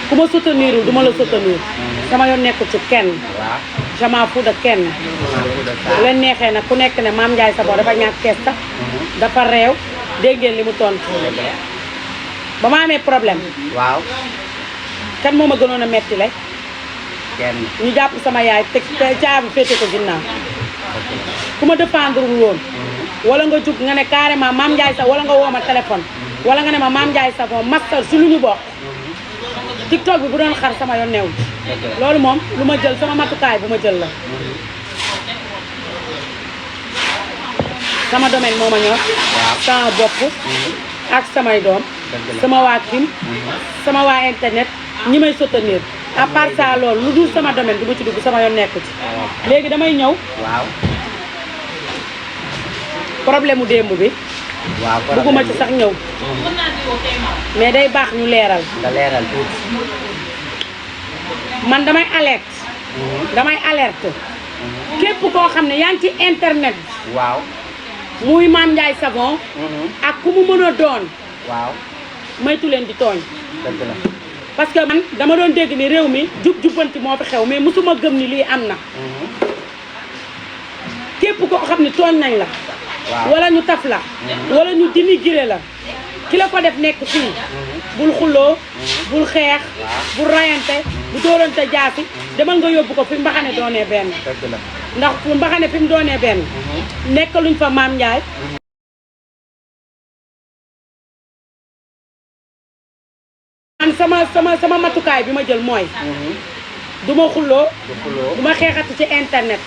ku ma soutenirul du ma la soutenir sama yoon nekku ci kenn waaw je m'en fous de kenn bu leen neexee nag ku nekk ne Mame Ndiaye Savon dafa ñàkk kees sax dafa réew dégg ngeen li mu tontu ba ma amee problème waaw kan moo ma gënoon a metti le kenn ñu jàpp sama yaay teg caabi féete ko ginnaaw ku ma défendre woon wala nga jug nga ne carrément Mame Ndiaye Savon wala nga woo ma téléphone wala nga ne ma Mame Ndiaye Savon mastar si lu ñu bokk TikTok bi bu doon xar sama yoon neew loolu moom lu ma jël sama matukaay bu ma jël la sama domaine moo ma ñor sama bopp ak samay doom sama waa kim sama waa internet ñi may soutenir à part ça loolu lu dul sama domaine du ma ci dugg sama yoon nekku ci léegi damay ñëw waaw problème mu démb bi waaw bëgguma ci sax ñëw mais day baax ñu leeral nga leeral tuuti man damay alerte képp koo xam ne yaa ngi ci internet waaw bi muy Mame Ndiaye Savon ak ku mu mën a doon waaw maytu leen di tooñ dëgg la parce que man dama doon dégg ni réew mi jubbanti moo fi xew mais mosuma gëm ni lii am na képp koo xam ne tooñ nañ la wala ñu taf la wala ñu dénigré la ki la ko def nekk fii bul xuloo bul xeex bul rayante bu dóorante jaasi demal nga yóbbu ko fi mbaxane doonee benn dëgg la ndax fu mbaxane fi mu doonee benn nekk luñ fa Mame Ndiaye man sama matukaay bi ma jël mooy du ma xulloo du ma xeexati ci internet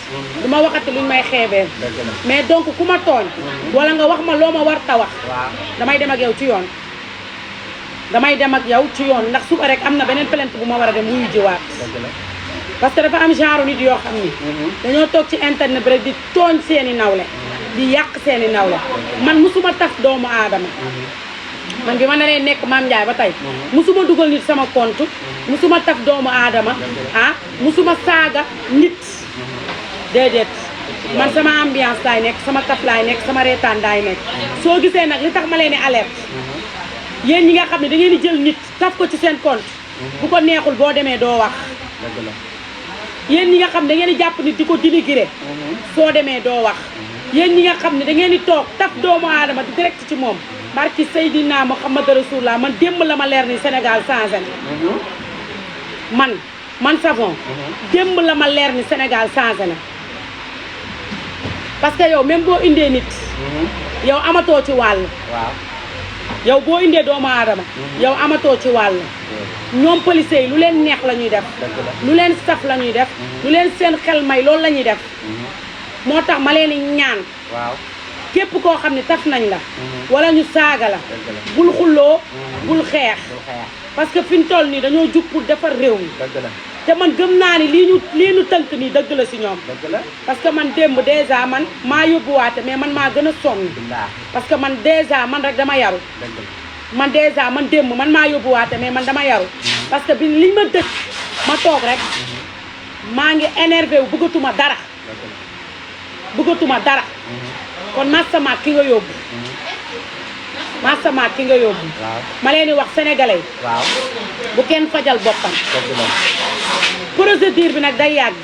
du ma waxati luñ may xeebee mais donc ku ma tooñ wala nga wax ma loo ma war ta wax damay dem ak yow ci yoon damay dem ak yow ci yoon ndax suba rek am na beneen plainte bu ma war a dem wuyu jiwaat parce que dafa am genre nit yoo xam ni dañoo toog ci internet bi rek di tooñ seeni nawle di yàq seeni nawle man musuma taf doomu aadama man bi ma naree nekk Mame Ndiaye ba tey musuma dugal nit sama compte musuma taf doomu aadama musuma saaga nit déedéet man sama ambiance laay nekk sama taf laay nekk sama reetaan laay nekk soo gisee nag li tax ma leen di alerte yéen ñi nga xam ne da ngeen di jël nit taf ko ci seen compte bu ko neexul boo demee doo wax yéen ñi nga xam ne da ngeen di jàpp nit di ko dénigré soo demee doo wax yéen ñi nga xam ne da ngeen di toog taf doomu aadama di direct ci moom barki Seydina Muhammad Rasulullah man démb la ma leer ni Sénégal changé na man Savon démb la ma leer ni Sénégal changé na parce que yow même boo indee nit yow amatoo ci wàll yow boo indee doomu aadama yow amatoo ci wàll ñoom policiers yi lu leen neex la ñuy def lu leen saf la ñuy def lu leen seen xel may loolu la ñuy def moo tax ma leen di ñaan képp koo xam ne taf nañ la wala ñu saaga la bul xulloo bul xeex parce que fi ñu toll nii dañoo jug pour defar réew mi te man gëm naa ni lii ñu tënk nii dëgg la si ñoom parce que man démb dèjà man maa yóbbuwaate mais man maa gën a sonn parce que man dèjà man rek dama yaru man dèjà man démb man maa yóbbuwaate mais man dama yaru parce que bi liñ ma dëkk ma toog rek maa ngi énervé wu bëggatuma dara kon massama ki nga yóbbu massama ki nga yóbbu ma leen di wax sénégalais bu kenn fajal boppam procédure bi nag day yàgg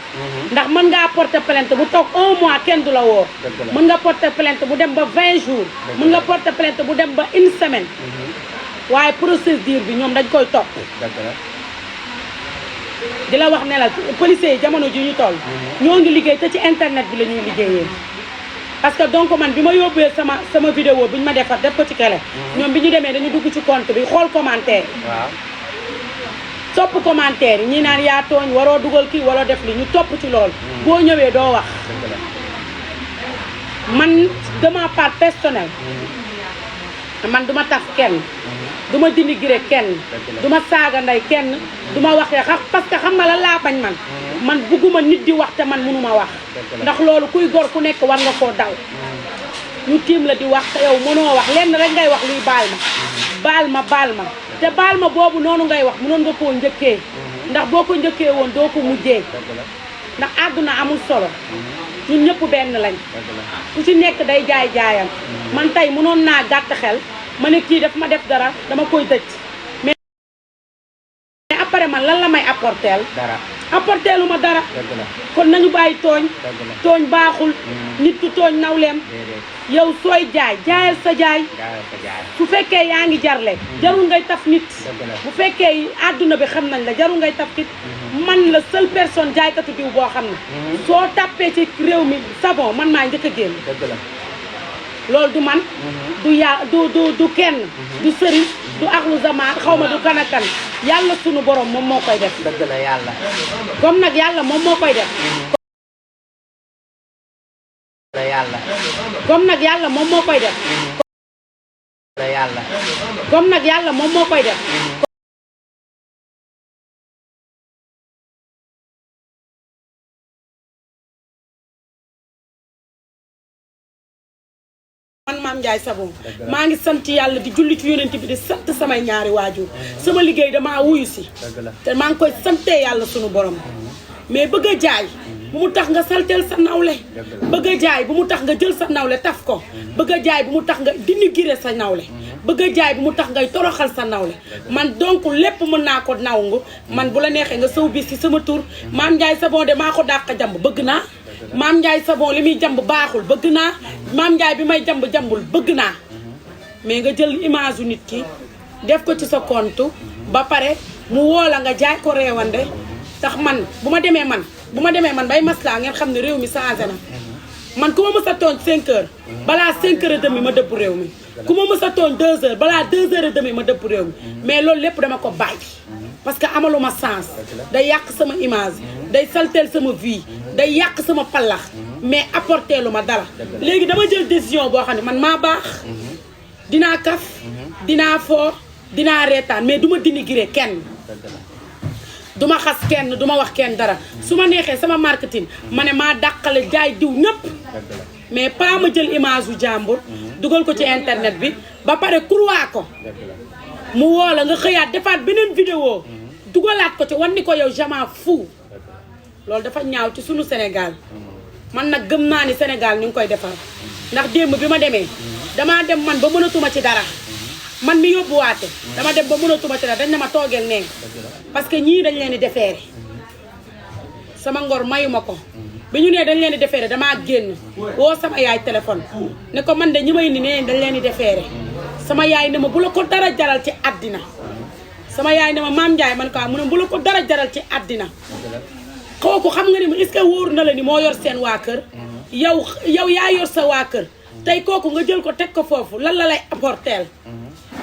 ndax mën ngaa porter plainte bu toog 1 mois kenn du la woo mën nga porter plainte bu dem ba 20 jours mën nga porter plainte bu dem ba 1 semaine waaye procédure bi ñoom dañ koy topp di la wax ne la policiers yi jamono ji ñu toll ñoo ngi liggéey te ci internet bi la ñuy liggéeyee parce que donc man bi ma yóbbee sama vidéo bi ñu ma defar def ko ci kele ñoom bi ñu demee dañu dugg ci compte bi xool commentaire topp commentaire yi ñi naan yaa tooñ waroo dugal kii waroo def li ñu topp ci loolu boo ñëwee doo wax man de ma part personnelle man duma taf kenn duma dénigré kenn duma saaga ndey kenn duma waxee parce que xam nga lan laa bañ man bugguma nit di wax te man mënuma wax ndax loolu kuy gor ku nekk war nga koo daw ñu tiim la di wax te yow mënoo wax lenn rek ngay wax luy baal ma te baal ma boobu noonu ngay wax mënoon nga koo njëkkee ndax boo ko njëkkee woon doo ko mujjee ndax àdduna amul solo ñun ñëpp benn lañ ku ci nekk day jaayam man tey mënoon naa gàtt xel ma ne kii daf ma def dara dama koy tëj mais pare man lan la may apporteel dara apporteelu ma dara dëgg la kon nañu bàyyi tooñ dëgg la tooñ baaxul nit ku tooñ nawleem déedéet yow sooy jaay jaayal sa jaay jaay ko jaay su fekkee yaa ngi jarle jarul ngay taf nit dëgg la bu fekkee àdduna bi xam nañ la jarul ngay taf nit man la seule personne jaaykatu diw boo xam ne soo tàppee ci réew mi savon man maa njëkk a génn dëgg la loolu du man du du kenn du sëriñ du axlu zaman xaw ma du kan ak kan yàlla sunu borom moom moo koy def dëgg la yàlla comme nag yàlla moom moo koy def la yàlla comme nag yàlla moom moo koy def la yàlla comme nag yàlla moom moo koy def man Mame Ndiaye Savon maa ngi sant yàlla di julli ci yonent bi di sant samay ñaari waajur sama liggéey damaa wuyu si dëgg la te maa ngi koy santee yàlla sunu borom mais bëgg a jaay bu mu tax nga salteel sa nawle bëgg a jaay bu mu tax nga jël sa nawle taf ko bëgg a jaay bu mu tax nga dénigrer sa nawle bëgg a jaay bu mu tax ngay toroxal sa nawle man donc lépp mën naa ko nawngu man bu la neexee nga sëw bis ci sama tur Mame Ndiaye Savon de maa ko dàq jamb bëgg naa Mame Ndiaye Savon li muy jamb baaxul bëgg naa Mame Ndiaye bi may jamb jambul bëgg naa mais nga jël image u nit ki def ko ci sa compte ba pare mu woo la nga jaay ko reewande tax man bu ma demee man bay maslaa ngeen xam ne réew mi changé na man ku ma mës a tooñ 5 heures balaa 5 heures et demi ma dëpp réew mi ku ma mës a tooñ 2 heures balaa 2 heures et demi ma dëpp réew mi mais loolu lépp dama ko bàyyi parce que amaluma sens day yàq sama image day salteel sama vie day yàq sama pallax mais apporté lu ma dara léegi dama jël décision boo xam ne man maa baax dinaa kaf dinaa foo dinaa reetaan mais du ma dénigrer kenn duma xas kenn duma wax kenn dara su ma neexee sama marketing ma ne maa dàqale jaay diw ñëpp mais pas ma jël image u jàmbur dugal ko ci internet bi ba pare kurwaa ko mu woo la nga xëyaat defaat beneen vidéo dugalaat ko ci wan ni ko yow jamaa fou loolu dafa ñaaw ci sunu Sénégal man nag gëm naa ni Sénégal ñu ngi koy defar ndax démb bi ma demee damaa dem man ba mënatuma ci dara man mi yóbbuwaate dama dem ba mënatuma ci dara dañ ne ma toogeel nee parce que ñii dañ leen di defeere sama ngor mayuma ko bi ñu nee dañ leen di defeere damaa génn woo sama yaay téléphone ne ko man de ñi may ni nee dañ leen di defeere sama yaay ne ma bu la ko dara jaral ci àddina sama yaay ne ma Mame Ndiaye man ko mu ne bu la ko dara jaral ci àddina kooku xam nga ni ma est-ce que wóor na la ni moo yor seen waa kër yow yaa yor sa waa kër tey kooku nga jël ko teg ko foofu lan la lay apporteel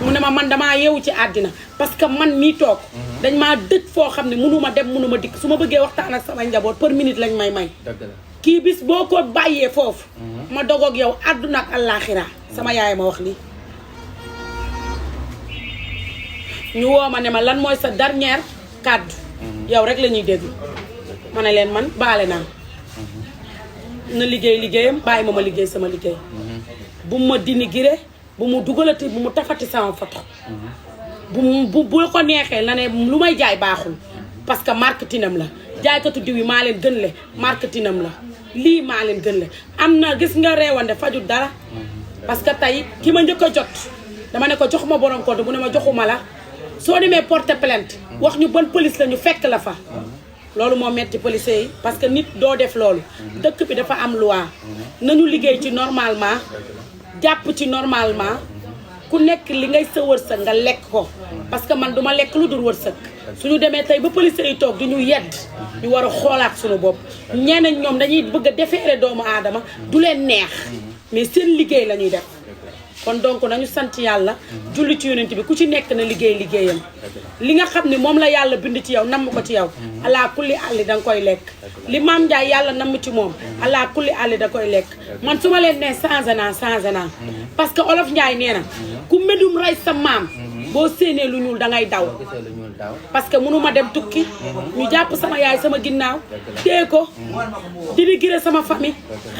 mu ne ma man damaa yeewu ci àddina parce que man mii toog dañ maa dëj foo xam ne mënuma dem mënuma dikk su ma bëggee waxtaan ak samay njaboot par minute lañ may kii bis boo ko bàyyee foofu ma dogoog yow àdduna ak àllaaxira sama yaay ma wax lii ñu woo ma ne ma lan mooy sa dernière kàddu yow rek la ñuy déglu ma ne leen man baale naa na liggéey liggéeyam bàyyi ma liggéey sama liggéey bu mu ma dénigré bu mu dugalati bu mu tafati sama photo bu ko neexee la ne lu may jaay baaxul parce que marketingam la jaaykatu diw yi maa leen gën le marketingam la lii maa leen gën le am na gis nga reewande fajul dara parce que tey ki ma njëkk a jot dama ne ko jox ma borom compte bu ne ma joxuma la soo demee porter plainte wax ñu ban police la ñu fekk la fa loolu moo metti policiers yi parce que nit doo def loolu dëkk bi dafa am loi nañu liggéey ci normalement jàpp ci normalement ku nekk li ngay sa wërsëg nga lekk ko parce que man duma lekk lu dul wërsëg suñu demee tey ba policiers yi toog di ñu yedd ñu war a xoolaat suñu bopp ñeneen ñoom dañuy bëgg a defeere doomu aadama du leen neex mais seen liggéey la ñuy def kon donc nañu sant yàlla julli ci yonent bi ku ci nekk na liggéey liggéeyam li nga xam ne moom la yàlla bind ci yow namm ko ci yow ala kulli àlli da nga koy lekk li Mame Ndiaye yàlla namm ci moom ala kulli àlli da koy lekk man su ma leen ne changé naa parce que olof Ndiaye nee na ku medum rey sa maam boo séenee lu ñuul da ngay daw parce que mënuma dem tukki ñu jàpp sama yaay sama ginnaaw téye ko dénigré sama famille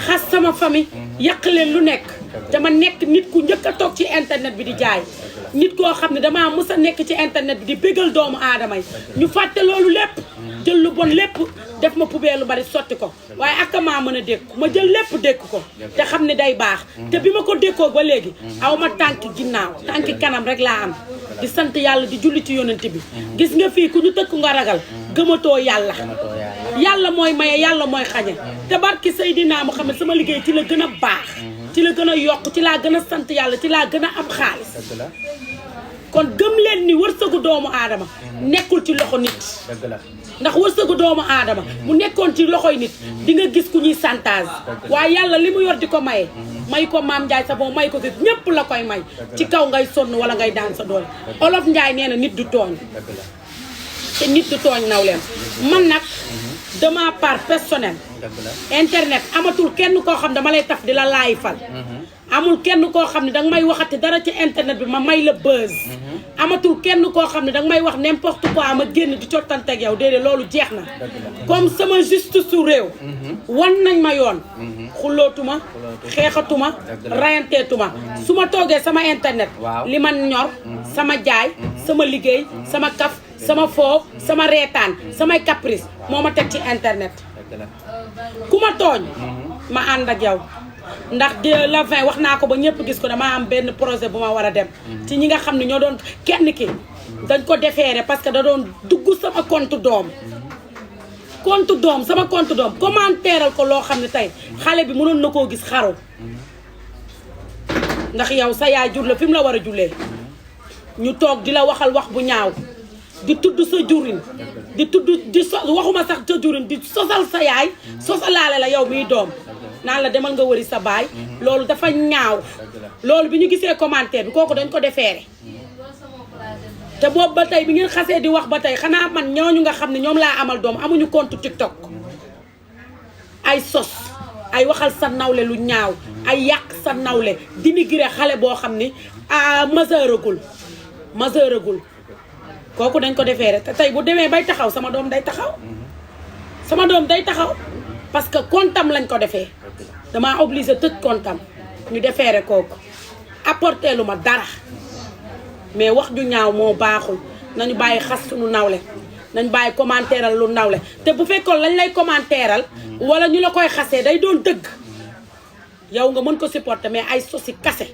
xas sama famille yàq leen lu nekk dama nekk nit ku njëkk a toog ci internet bi di jaay nit koo xam ne damaa mës a nekk ci internet bi di bégal doomu aadama yi ñu fàtte loolu lépp jël lu bon lépp def ma poubelle lu bari sotti ko waaye ak maa mën a dékku ma jël lépp dékku ko te xam ne day baax te bi ma ko dékkoo ba léegi aw ma tànki ginnaaw tànki kanam rek laa am di sant yàlla di julli ci yonent bi gis nga fii ku ñu tëkk nga ragal gëmatoo yàlla yàlla mooy maye yàlla mooy xañe te barki Seydina Muhammad sama liggéey ci la gën a baax ci la gën a yokk ci laa gën a sant yàlla ci laa gën a am xaalis kon gëm leen ni wërsëgu doomu aadama nekkul ci loxo nit ndax wërsëgu doomu aadama mu nekkoon ci loxoy nit di nga gis ku ñuy chantage waaye yàlla li mu yor di ko maye may ko Maam Ndiaye Savon may ko gis ñépp la koy may ci kaw ngay sonn wala ngay daan sa doole Olof Ndiaye nee na nit du tooñ te nit du tooñ nawleem man nag de ma part personnelle internet amatul kenn koo xam dama lay taf di la laay fal amul kenn koo xam ne danga may waxati dara ci internet bi ma may la buzz amatul kenn koo xam ne danga may wax n'importe quoi ma génn di cottante ak yow déedéet loolu jeex na comme sama justice su réew wan nañ ma yoon xullootuma xeexatuma rayanteetuma su ma toogee sama internet li man ñor sama jaay sama liggéey sama kaf sama foo sama reetaan samay caprice moo ma teg ci internet ku ma tooñ ma ànd ak yow ndax de la 20 wax naa ko ba ñëpp gis ko dama am benn projet bu ma war a dem ci ñi nga xam ne ñoo doon kenn ki dañ ko déféré parce que da doon dugg sama compte doom sama compte doom commentéral ko loo xam ne tey xale bi mënoon na koo gis xaru ndax yow sa yaay jur la fi mu la war a jullee ñu toog di la waxal wax bu ñaaw di tudd sa jurin di tudd di waxuma sax sa jurin di sosal sa yaay sosalaale la yow miy doom naan la demal nga wëri sa baay loolu dafa ñaaw loolu bi ñu gisee commentaire bi kooku dañ ko defeere te boobu ba tey bi ngeen xasee di wax ba tey xanaa man ñooñu nga xam ne ñoom laa amal doom amuñu compte TikTok ay sos ay waxal sa nawle lu ñaaw ay yàq sa nawle dinigré xale boo xam ni majeuragul kooku dañ ko defeere te tey bu demee bay taxaw sama doom day taxaw parce que kontam lañ ko defee damaa obligé tëj kontam ñu defeere kooku apporté lu ma dara mais wax ju ñaaw moo baaxul nañu bàyyi xas suñu nawle nañu bàyyi commentéeral lu nawle te bu fekkoon lañ lay commentéeral wala ñu la koy xasee day doon dëgg yow nga mën ko supporter mais ay sosi kase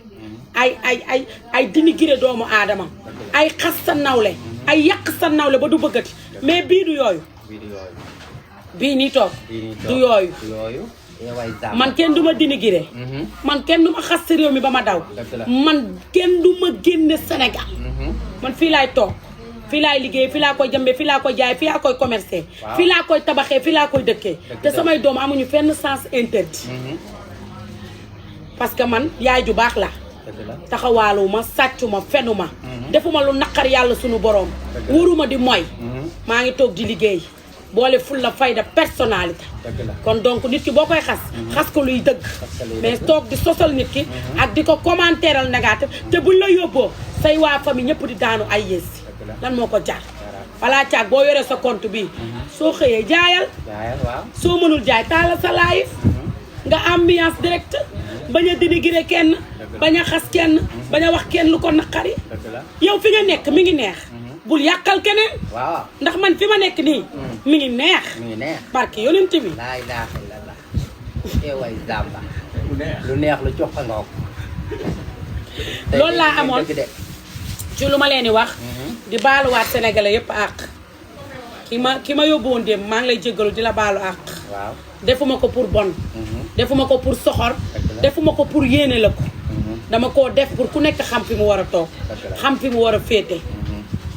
ay dinigré doomu aadama ay xas sa nawle ay yàq sa nawle ba du bëggati mais bii du yooyu bii nii toog du yooyu man kenn du ma dinigré man kenn du ma xas si réew mi ba ma daw man kenn du ma génne Sénégal man fii laay toog fii laay liggéey fii laa koy jëmbee fii laa koy jaay fii laa koy commercer fii laa koy tabaxee fii laa koy dëkkee te samay doom amuñu fenn sens interdit parce que man yaay ju baax la taxawaaluma sàccuma fenuma defuma lu naqar yàlla sunu borom wóoruma di mooy maa ngi toog di liggéey boole ful la fayda personnalité kon donc nit ki boo koy xas ko luy dëgg mais toog di sosal nit ki ak di ko commentéral négatif te buñ la yóbboo say waa famille ñëpp di daanu ay yéesi lan moo ko jaar voilà caag boo yoree sa compte bi soo xëyee jaayal soo mënul jaay taalal sa live nga ambiance direct bañ a dénigré kenn bañ a xas kenn bañ a wax kenn lu ko naqari yow fi nga nekk mi ngi neex bul yàqal keneen ndax man fi ma nekk nii mi ngi neex barki yonent bi laa ilaaha illallaah way Zamba lu neex lu jox nga ko loolu laa amoon ci lu ma leen di wax di baaluwaat sénégalais yëpp àq ki ma yóbbu woon dem maa ngi lay jéggalu di la baalu àq defuma ko pour bon defuma ko pour soxor defuma ko pour yéene la ko dama koo def pour ku nekk xam fi mu war a toog xam fi mu war a féete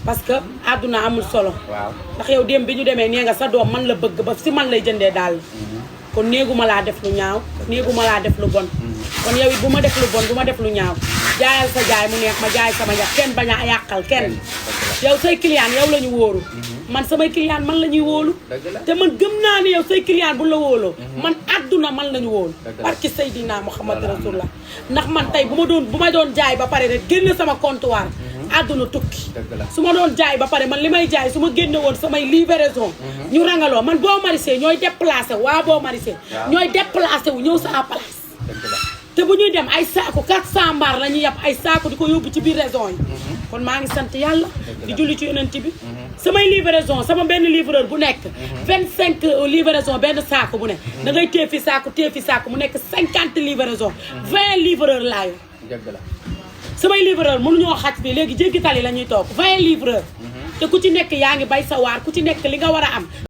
parce que àdduna amul solo ndax yow démb bi ñu demee nee nga sa doom man la bëgg ba si man lay jëndee daal kon néeguma laa def lu ñaaw néeguma laa def lu bon kon yow it bu ma def lu bon bu ma def lu ñaaw jaayal sa jaay mu neex ma jaay sama jaay kenn bañ a yàqal kenn yow say client yow la ñu wóoru man samay client man la ñuy wóolu te man gëm naa ne yow say client bu la wóoloo man àdduna man la ñu wóolu barki Seydina Muhammad Rasulullah ndax man tey bu ma doon jaay ba pare rek génn sama comptoir àdduna tukki su ma doon jaay ba pare man li may jaay su ma génne woon samay livraison ñu rangaloo man boo marisé ñooy déplacé waa boo marisé ñooy déplacé wu ñëw sa place te bu ñuy dem ay saako 400 mbaar la ñuy yàpp ay saako di ko yóbbu ci biir raison yi kon maa ngi sant yàlla di julli ci yonent bi samay livraison sama benn livreur bu nekk 25 livraison benn saako bu ne da ngay téye fi saako mu nekk 50 livraison 20 livreur laa yor dëgg la samay livreur mënuñoo xaj bi léegi jéggi tali la ñuy toog 20 livreur te ku ci nekk yaa ngi bay sa waar ku ci nekk li nga war a am